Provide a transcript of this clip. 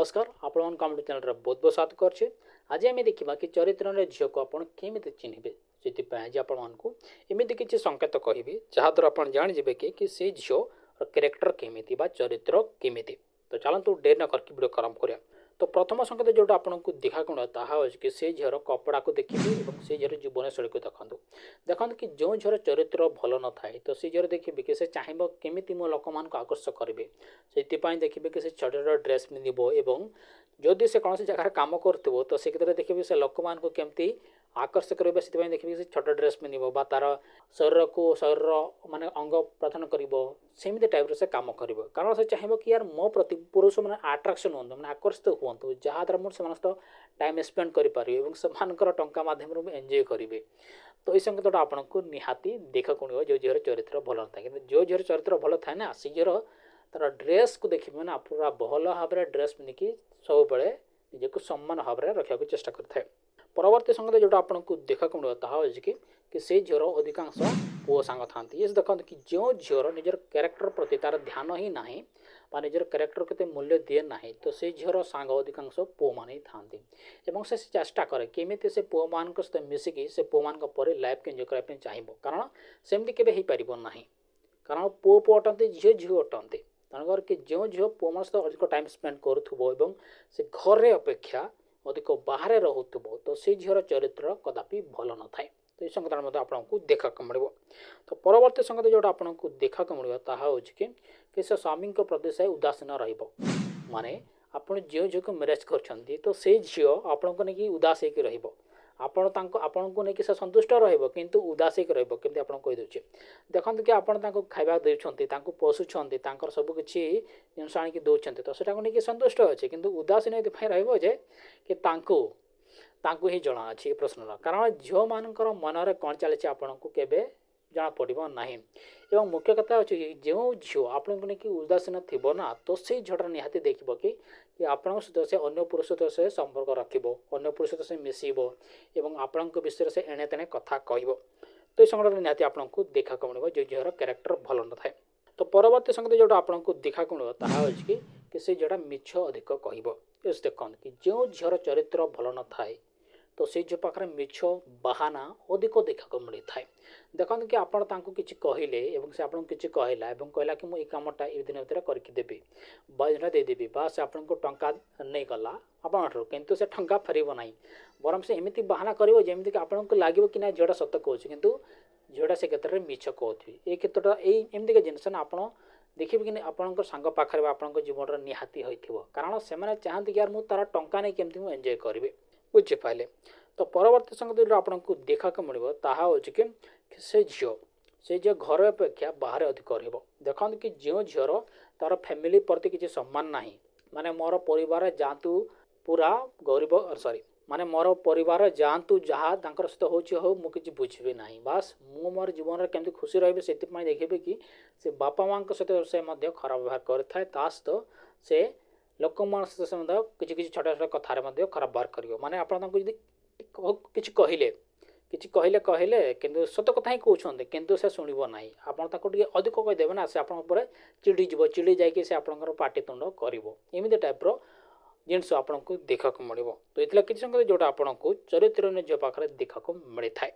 ନମସ୍କାର, ଆପଣମାନଙ୍କୁ ଆମ ଚ୍ୟାନେଲରେ ବହୁତ ବହୁତ ସ୍ୱାଗତ କରୁଛି। ଆଜି ଆମେ ଦେଖିବା କି ଚରିତ୍ରର ଝିଅକୁ ଆପଣ କେମିତି ଚିହ୍ନିବେ। ସେଥିପାଇଁ ଆଜି ଆପଣମାନଙ୍କୁ ଏମିତି କିଛି ସଂକେତ କହିବି, ଯାହାଦ୍ୱାରା ଆପଣ ଜାଣିଯିବେ କି ସେ ଝିଅର କ୍ୟାରେକ୍ଟର କେମିତି ବା ଚରିତ୍ର କେମିତି। ତ ଚାଲନ୍ତୁ, ଡେରି ନ କରିକି ଭିଡ଼ିଓ ଆରମ୍ଭ କରିବା। ତ ପ୍ରଥମ ସଂକେତ ଯେଉଁଟା ଆପଣଙ୍କୁ ଦେଖିବାକୁ ମିଳିବ, ତାହା ହେଉଛି କି ସେ ଝିଅର କପଡ଼ାକୁ ଦେଖିବେ ଏବଂ ସେ ଝିଅର ଜୀବନଶୈଳୀକୁ ଦେଖନ୍ତୁ। ଦେଖନ୍ତୁ କି ଯେଉଁ ଝିଅର ଚରିତ୍ର ଭଲ ନଥାଏ, ତ ସେ ଝିଅର ଦେଖିବେ କି ସେ ଚାହିଁବ କେମିତି ମୁଁ ଲୋକମାନଙ୍କୁ ଆକର୍ଷକ କରିବି। ସେଥିପାଇଁ ଦେଖିବେ କି ସେ ଛୋଟ ଛୋଟ ଡ୍ରେସ୍ ପିନ୍ଧିବ ଏବଂ ଯଦି ସେ କୌଣସି ଜାଗାରେ କାମ କରୁଥିବ, ତ ସେ କ୍ଷେତ୍ରରେ ଦେଖିବେ ସେ ଲୋକମାନଙ୍କୁ କେମିତି ଆକର୍ଷିତ କରିବେ। ସେଥିପାଇଁ ଦେଖିବେ ସେ ଛୋଟ ଡ୍ରେସ୍ ପିନ୍ଧିବ ବା ତା'ର ଶରୀରକୁ, ଶରୀରର ମାନେ ଅଙ୍ଗ ପ୍ରଦର୍ଶନ କରିବ। ସେମିତି ଟାଇପ୍ର ସେ କାମ କରିବ, କାରଣ ସେ ଚାହିଁବ କି ୟାର ମୋ ପ୍ରତି ପୁରୁଷମାନେ ଆଟ୍ରାକ୍ସନ୍ ହୁଅନ୍ତୁ, ମାନେ ଆକର୍ଷିତ ହୁଅନ୍ତୁ, ଯାହାଦ୍ୱାରା ମୁଁ ସେମାନଙ୍କ ସହିତ ଟାଇମ୍ ସ୍ପେଣ୍ଡ କରିପାରିବି ଏବଂ ସେମାନଙ୍କର ଟଙ୍କା ମାଧ୍ୟମରେ ମୁଁ ଏନ୍ଜୟ କରିବି। ତ ଏଇ ସଂକେତଟା ଆପଣଙ୍କୁ ନିହାତି ଦେଖିବାକୁ ମିଳିବ ଯେଉଁ ଝିଅର ଚରିତ୍ର ଭଲ ନଥାଏ। କିନ୍ତୁ ଯେଉଁ ଝିଅର ଚରିତ୍ର ଭଲ ଥାଏ ନା, ସେ ଝିଅର ତା'ର ଡ୍ରେସ୍କୁ ଦେଖିବେ ନା, ପୁରା ଭଲ ଭାବରେ ଡ୍ରେସ୍ ପିନ୍ଧିକି ସବୁବେଳେ ନିଜକୁ ସମ୍ମାନ ଭାବରେ ରଖିବାକୁ ଚେଷ୍ଟା କରିଥାଏ। ପରବର୍ତ୍ତୀ ସଂକେତ ଯେଉଁଟା ଆପଣଙ୍କୁ ଦେଖିବାକୁ ମିଳିବ, ତାହା ହେଉଛି କି ସେ ଝିଅର ଅଧିକାଂଶ ପୁଅ ସାଙ୍ଗ ଥାନ୍ତି। ଇଏ ଦେଖନ୍ତୁ କି ଯେଉଁ ଝିଅର ନିଜର କ୍ୟାରେକ୍ଟର ପ୍ରତି ତା'ର ଧ୍ୟାନ ହିଁ ନାହିଁ ବା ନିଜର କ୍ୟାରେକ୍ଟର କେତେ ମୂଲ୍ୟ ଦିଏ ନାହିଁ, ତ ସେ ଝିଅର ସାଙ୍ଗ ଅଧିକାଂଶ ପୁଅମାନେ ହିଁ ଥାନ୍ତି ଏବଂ ସେ ଚେଷ୍ଟା କରେ କେମିତି ସେ ପୁଅମାନଙ୍କ ସହିତ ମିଶିକି ସେ ପୁଅମାନଙ୍କ ପରେ ଲାଇଫ୍କୁ ଏନ୍ଜୟ କରିବା ପାଇଁ ଚାହିଁବ। କାରଣ ସେମିତି କେବେ ହେଇପାରିବ ନାହିଁ, କାରଣ ପୁଅ ପୁଅ ଅଟନ୍ତି, ଝିଅ ଝିଅ ଅଟନ୍ତି। ତେଣୁକରି କି ଯେଉଁ ଝିଅ ପୁଅମାନଙ୍କ ସହିତ ଅଧିକ ଟାଇମ୍ ସ୍ପେଣ୍ଡ କରୁଥିବ ଏବଂ ସେ ଘରେ ଅପେକ୍ଷା ଅଧିକ ବାହାରେ ରହୁଥିବ, ତ ସେଇ ଝିଅର ଚରିତ୍ର କଦାପି ଭଲ ନଥାଏ। ତ ଏଇ ସଂକେତ ମଧ୍ୟ ଆପଣଙ୍କୁ ଦେଖିବାକୁ ମିଳିବ। ତ ପରବର୍ତ୍ତୀ ସଂକେତ ଯେଉଁଟା ଆପଣଙ୍କୁ ଦେଖିବାକୁ ମିଳିବ, ତାହା ହେଉଛି କି ସେ ସ୍ୱାମୀଙ୍କ ପ୍ରତି ସେ ଉଦାସୀନ ରହିବ। ମାନେ ଆପଣ ଯେଉଁ ଝିଅକୁ ମ୍ୟାରେଜ୍ କରିଛନ୍ତି, ତ ସେଇ ଝିଅ ଆପଣଙ୍କୁ ନେଇକି ଉଦାସ ହେଇକି ରହିବ। ଆପଣ ତାଙ୍କୁ, ଆପଣଙ୍କୁ ନେଇକି ସେ ସନ୍ତୁଷ୍ଟ ରହିବ, କିନ୍ତୁ ଉଦାସ ହେଇକି ରହିବ। କେମିତି ଆପଣଙ୍କୁ କହିଦେଉଛି। ଦେଖନ୍ତୁ କି ଆପଣ ତାଙ୍କୁ ଖାଇବା ଦେଉଛନ୍ତି, ତାଙ୍କୁ ପୋଷୁଛନ୍ତି, ତାଙ୍କର ସବୁ କିଛି ଜିନିଷ ଆଣିକି ଦେଉଛନ୍ତି, ତ ସେଟାକୁ ନେଇକି ସନ୍ତୁଷ୍ଟ ଅଛି, କିନ୍ତୁ ଉଦାସୀନ ଏଥିପାଇଁ ରହିବ ଯେ କି ତାଙ୍କୁ ହିଁ ଜଣା ଅଛି ଏ ପ୍ରଶ୍ନର। କାରଣ ଝିଅମାନଙ୍କର ମନରେ କ'ଣ ଚାଲିଛି ଆପଣଙ୍କୁ କେବେ ଜଣାପଡ଼ିବ ନାହିଁ। ଏବଂ ମୁଖ୍ୟ କଥା ହେଉଛି, ଯେଉଁ ଝିଅ ଆପଣଙ୍କୁ ନେଇକି ଉଦାସୀନ ଥିବ ନା, ତ ସେଇ ଝିଅଟା ନିହାତି ଦେଖିବ କି ଆପଣଙ୍କ ସହିତ ସେ ଅନ୍ୟ ପୁରୁଷ ସହିତ ସେ ସମ୍ପର୍କ ରଖିବ, ଅନ୍ୟ ପୁରୁଷ ସହିତ ସେ ମିଶିବ ଏବଂ ଆପଣଙ୍କ ବିଷୟରେ ସେ ଏଣେ ତେଣେ କଥା କହିବ। ତ ଏ ସଂକେତ ନିହାତି ଆପଣଙ୍କୁ ଦେଖିବାକୁ ମିଳିବ ଯେଉଁ ଝିଅର କ୍ୟାରେକ୍ଟର ଭଲ ନଥାଏ। ତ ପରବର୍ତ୍ତୀ ସଂକେତ ଯେଉଁଟା ଆପଣଙ୍କୁ ଦେଖିବାକୁ ମିଳିବ, ତାହା ହେଉଛି କି ସେ ଝିଅଟା ମିଛ ଅଧିକ କହିବ। ଦେଖନ୍ତୁ କି ଯେଉଁ ଝିଅର ଚରିତ୍ର ଭଲ ନଥାଏ, ତ ସେଇ ଝିଅ ପାଖରେ ମିଛ ବାହାନା ଅଧିକ ଦେଖିବାକୁ ମିଳିଥାଏ। ଦେଖନ୍ତୁ କି ଆପଣ ତାଙ୍କୁ କିଛି କହିଲେ ଏବଂ ସେ ଆପଣଙ୍କୁ କିଛି କହିଲା ଏବଂ କହିଲା କି ମୁଁ ଏଇ କାମଟା ଏଇ ଦିନ ଭିତରେ କରିକି ଦେବି ବା ଏଇଟା ଦେଇଦେବି, ବା ସେ ଆପଣଙ୍କୁ ଟଙ୍କା ନେଇଗଲା ଆପଣଙ୍କଠାରୁ, କିନ୍ତୁ ସେ ଟଙ୍କା ଫେରିବ ନାହିଁ, ବରଂ ସେ ଏମିତି ବାହାନା କରିବ ଯେମିତିକି ଆପଣଙ୍କୁ ଲାଗିବ କି ନା ଝିଅଟା ସତ କହୁଛି, କିନ୍ତୁ ଝିଅଟା ସେ କ୍ଷେତ୍ରରେ ମିଛ କହୁଥିବେ। ଏଇ କ୍ଷେତ୍ରଟା, ଏଇ ଏମିତିକା ଜିନିଷ ନା ଆପଣ ଦେଖିବେ କି ଆପଣଙ୍କ ସାଙ୍ଗ ପାଖରେ ବା ଆପଣଙ୍କ ଜୀବନରେ ନିହାତି ହୋଇଥିବ, କାରଣ ସେମାନେ ଚାହାନ୍ତି କି ୟାର ମୁଁ ତା'ର ଟଙ୍କା ନେଇ କେମିତି ମୁଁ ଏନ୍ଜୟ କରିବି। ବୁଝିପାରିଲେ? ତ ପରବର୍ତ୍ତୀ ସଂକେତ ଯେଉଁଟା ଆପଣଙ୍କୁ ଦେଖିବାକୁ ମିଳିବ, ତାହା ହେଉଛି କି ସେ ଝିଅ ଘର ଅପେକ୍ଷା ବାହାରେ ଅଧିକ ରହିବ। ଦେଖନ୍ତୁ କି ଯେଉଁ ଝିଅର ତା'ର ଫ୍ୟାମିଲି ପ୍ରତି କିଛି ସମ୍ମାନ ନାହିଁ, ମାନେ ମୋର ପରିବାର ଯାଆନ୍ତୁ ପୁରା ଗରିବ, ସରି, ମାନେ ମୋର ପରିବାର ଯାଆନ୍ତୁ, ଯାହା ତାଙ୍କର ସହିତ ହେଉଛି ହଉ, ମୁଁ କିଛି ବୁଝିବି ନାହିଁ, ବାସ୍ ମୁଁ ମୋର ଜୀବନରେ କେମିତି ଖୁସି ରହିବି, ସେଥିପାଇଁ ଦେଖିବେ କି ସେ ବାପା ମାଆଙ୍କ ସହିତ ସେ ମଧ୍ୟ ଖରାପ ବ୍ୟବହାର କରିଥାଏ। ତା ସହିତ ସେ ଲୋକମାନଙ୍କ ସହିତ ସେ ମଧ୍ୟ କିଛି କିଛି ଛୋଟ ଛୋଟ କଥାରେ ମଧ୍ୟ ଖରାପ ବ୍ୟବହାର କରିବ। ମାନେ ଆପଣ ତାଙ୍କୁ ଯଦି କିଛି କହିଲେ, କିନ୍ତୁ ସତ କଥା ହିଁ କହୁଛନ୍ତି, କିନ୍ତୁ ସେ ଶୁଣିବ ନାହିଁ। ଆପଣ ତାକୁ ଟିକେ ଅଧିକ କହିଦେବେ ନା, ସେ ଆପଣଙ୍କ ଉପରେ ଚିଡ଼ିଯିବ। ଚିଡ଼ି ଯାଇକି ସେ ଆପଣଙ୍କର ପାଟିତୁଣ୍ଡ କରିବ। ଏମିତି ଟାଇପ୍ର ଜିନିଷ ଆପଣଙ୍କୁ ଦେଖିବାକୁ ମିଳିବ। ତ ଏଥିଲାଗି କିଛି ସଂକେତ ଯେଉଁଟା ଆପଣଙ୍କୁ ଚରିତ୍ର ଝିଅ ପାଖରେ ଦେଖିବାକୁ ମିଳିଥାଏ।